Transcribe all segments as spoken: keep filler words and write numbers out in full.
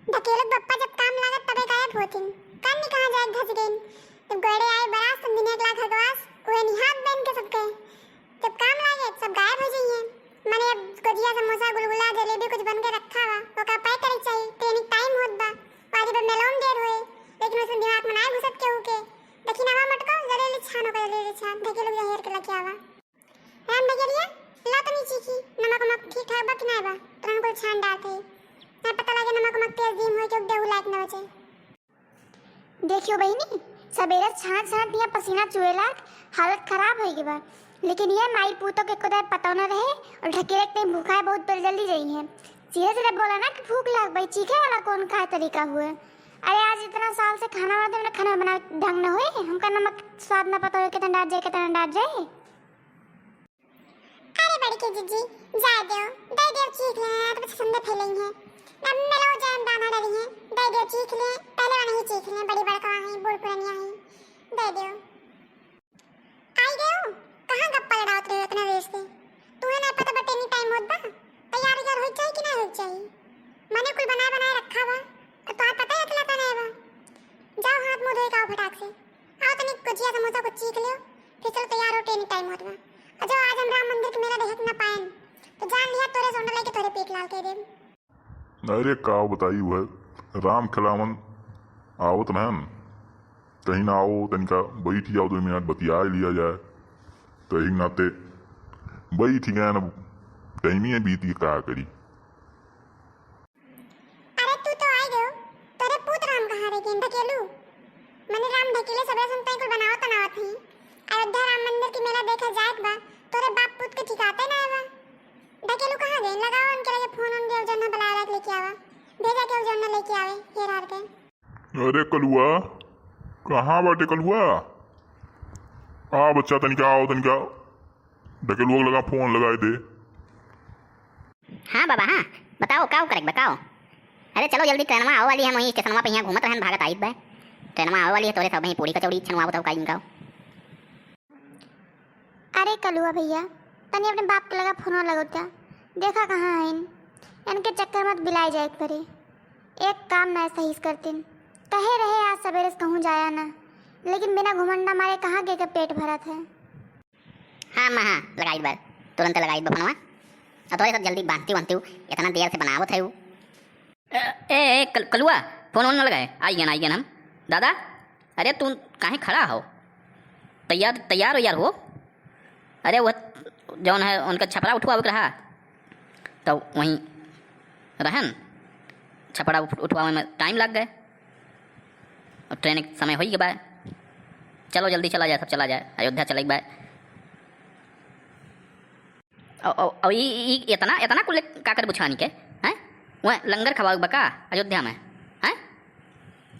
ढकेलू के बप्पा जब काम लागत तबे गायब होतिन। कन नहीं कहाँ जाए धस गइन। जब गड़े आए बरात समधिनिया के लाख हगवास, उहे निहात बन के सबके। जब काम लागे सब गायब हो जाइए। मने अब गुजिया, समोसा, गुलगुला, जलेबी कुछ बन के रखा बा, ओका पैक करे के चाही, ट्रेन के टाइम होत बा। आज अब मेलौन देर होए, लेकिन उसमें दिमाग में ना घुसत केहू के। देखी ना बा मटको, जल्दी जल्दी छान ओका, जल्दी जल्दी छान, ढकेलू के हेर के लेके आवा। राम ढकेलिया, ला तनी चीखी, नमक उमक ठीक ठाक बा कि नाय बा? तुरंत कुल छान डालत है। ना पता लगे नमक उमक तेज दीम होई के देहू लायक न बचे। देखियो बहिनी, सबेरे छान छान दिया पसीना चुए लाग, हालत खराब होई गई बा। लेकिन ये माई पूतो के खुदा पता न रहे और ढकेले के टाइम भूखा है बहुत जल्दी जइहैं। सीधे सीधे बोला ना कि भूख लाग भाई, चीखे वाला कौन का तरीका हुए? अरे आज इतना साल से खाना बनाते, हमने खाना बना ढंग न होए, हमका नमक स्वाद न पता होए, कितना डाल जाए, कितना डाल जाए। अरे बड़की जिज्जी, जाए देव, दे देव चीख ले, तो पछे संदे फैलेंगे। अब मिलो जाए दाना डरी है, दे देव चीख ले, पहले वाला ही चीख ले, बड़ी बड़का है, बूढ़ पुरनिया है, दे देव। आई गयो, कहाँ गप्पा लड़ावत रहे इतना देर से? तू है ना पता बटे नहीं टाइम होत बा, तैयार यार होई चाहिए कि ना होई चाहिए? मने कुल बनाए बनाए रखा बा, तो तोहार पता है अकेला का नहीं बा। जाओ हाथ मुंह धोए के आओ फटाक से। आओ तनी गुजिया समोसा कुछ चीख लियो, फिर चलो तैयार हो, ट्रेन टाइम होत बा। और जो आज हम राम मंदिर के मेला देखे के ना पाएन, तो जान लिया तोरे सोंडा लेके तोरे पेट लाल कह देब। अरे का बताई, वह राम खिलावन आवत रहन, कहीं ना आओ, तनिका बैठ जाओ, दो मिनट बतिया लिया जाए। तो यही नाते बैठ गए, अब टाइम ही बीत गई, का करी। अरे तू तो आई गयो, तोरे पूत राम कहाँ रह गए ढकेलू? मने राम ढकेले सबरे सुनते ही कुल बनावत तनावत ही। अयोध्या राम मंदिर की मेला देखे जाए बा, तोरे बाप पूत के ठिकाते ना आवा। ढकेलू कहाँ गए? लगाओ उनके लगे फोन, उन देव जन बुलाया लेके आवा, भेजा के जन लेके आवे हेर हार के। अरे कलुआ, कहाँ बाटे कलुआ? आ बच्चा, तनिका आओ, तनिका ढकेलुआ के लगा फोन लगाए दे। हाँ बाबा, हाँ, बताओ, का करे, बताओ। अरे चलो जल्दी, ट्रेनवा आवे वाली है, वहीं स्टेशनवा पे यहाँ घूमत रहन, भागत आइत बा। ट्रेनवा आवे वाली है, तोरे सब वहीं पूरी कचौड़ी छनवा बताओ का इनका। अरे कलुआ भैया, तनी अपने बाप के लगा फोनवा लगौता, देखा कहाँ हइन। इनके चक्कर मत बिलाए जाए परे। एक काम ना सही से करतिन। कहे रहे आज सबेरे से कहूँ जाया ना, लेकिन बिना घुमंडा मारे कहाँ के, के पेट भरत है। हाँ अम्मा, हाँ, लगाई बा, तुरंत लगाई बा फोनवा। अब थोड़े सब जल्दी बांधती वांधती हूँ, इतना देर से बनावत है वो। ए, ए, ए, कल-, कलुआ, फोन वोन न लगाए, आई गन, आई गन हम। दादा, अरे तू काहे खड़ा हो? तैयार, तैयार हो यार हो। अरे वह जौन है उनका छपरा उठवावे के रहा, तो वहीं रहन, छपरा उठ-, उठवावे में टाइम लग गए। अब ट्रेन के समय होई के बा, चलो जल्दी चला जाए, सब चला जाए, अयोध्या चले के बा। औ, औ, औ, ई, ई, इतना, इतना कुल का कर बुझानी के, हैं? वह लंगर खवावे बा का अयोध्या में, हैं?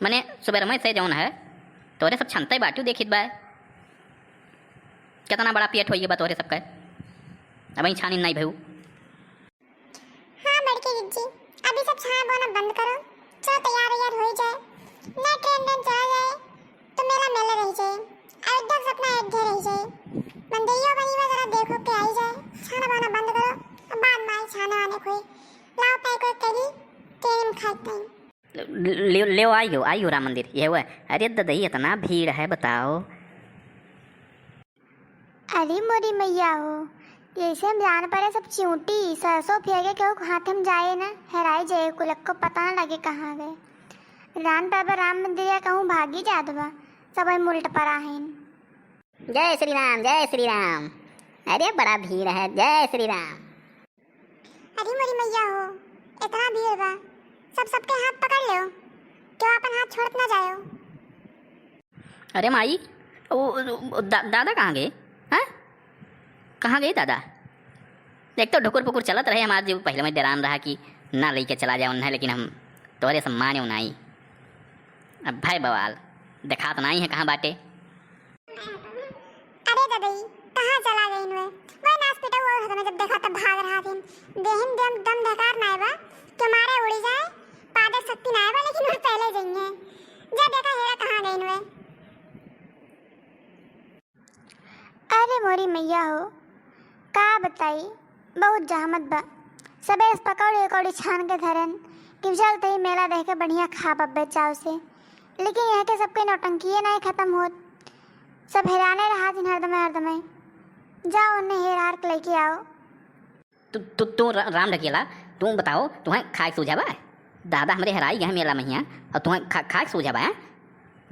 मने सुबह में से जौन है, तोरे सब छनते बाटू देखित बा। कितना बड़ा पेट होइए बा तोरे सबके। अब ही छानी नहीं भयू। हाँ बड़की जिज्जी, अभी सब छाना बोना बंद करो, चलो तैयार वैयार हो जाए, नया ट्रेन ट्रेन चला जाए, तो मेला मेला रह जाए, अयोध्या के सपना अयोध्या रह जाए, मंदिरियो बनी बा, जरा देखो के आई जाए, छाना बोना बंद करो, अब बाद में आई छाना आने कोई, लाओ पैक वैक करी, ट्रेन में खाई ताई। ले, ले आई हो, आई हो राम मंदिर, ये हुआ। अरे ददई, इतना भीड़ है, बताओ। अरे मोरी मैया हो, जैसे हम जान पड़े सब चिउँटी, सरसों फेंके केहू के हाथ में जाए ना, हेराई जाए, कुलक को पता ना लगे कहाँ गए। रान पर राम मंदिर या कहूँ भागी जात बा, सब वही मुल्ट पर आहेन। जय श्री राम, जय श्री राम। अरे बड़ा भीड़ है, जय श्री राम। अरे मोरी मैया हो, इतना भीड़ बा, सब सबके हाथ पकड़ लो, क्यों अपन हाथ छोड़त ना जाओ। अरे माई, वो, वो दा-, दादा कहाँ गए? हाँ, कहाँ गए दादा? एक तो ढुकुर पुकुर चलत रहे हमार, जो पहले में डेरान रहा कि ना लेके चला जाए उन्हें, लेकिन हम तोहरे सम्मान उनाई। अब भाई बवाल देखात नाई है कहाँ बाटे। अरे ददई, कहाँ चला गई वे? वह नास पिटा हुआ घर में जब देखा तब भाग रहा थी। देहिन दम, दम धकार नाय बा, के मारे उड़ी जाए, पादक शक्ति नाय बा, लेकिन वह पहले जाइए। जा देखा हेरा कहाँ गई वे। अरे मोरी मैया हो, का बताई, बहुत जहमत बा। सबेरे से पकौड़ी उकौड़ी छान के धरन, टिवजल तई मेला देख के बढ़िया खा पब्बे चाव से, लेकिन यहाँ के सबके नौटंकिये नाहीं खतम होत। सब हैराने रहा जिन हरदमे हरदमे। जाओ उन्हें हेर हार के लेके आओ। तू तू तू रा-, राम ढकेला, तू बताओ, तुहें खाए सूझा बा? दादा हमरे हेराई गए मेला महिया, और तुहें खा, खाए सूझा बा, हैं?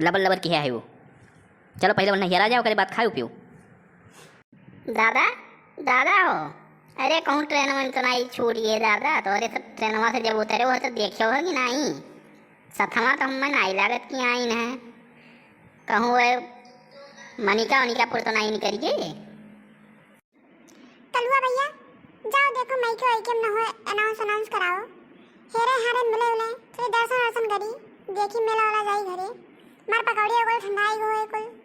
लबर लबर किहे है वो। चलो पहले उन्हें हेरा जाओ, ओकरे बाद खाए पियो। दादा, दादा हो, अरे कहूँ ट्रेन में तो नाहीं छूट गए दादा, तो अरे सब ट्रेनवा से जब उतरे हो तो देखे हो कि नाहीं? सथवा तो हमें नाहीं लागत कि आइन है। कहूँ वे मनिका उनिका पुर तो नाहीं निकल गए। कलुआ भैया, जाओ देखो माइके वाइके में न हो, अनाउंस अनाउंस कराओ। हेरे हारे मिले उले, थोड़ी दर्शन वर्शन करी, देखी मेला वाला जाई घरे। मार पकौड़ी हो गल, ठंडाई गो है कुल।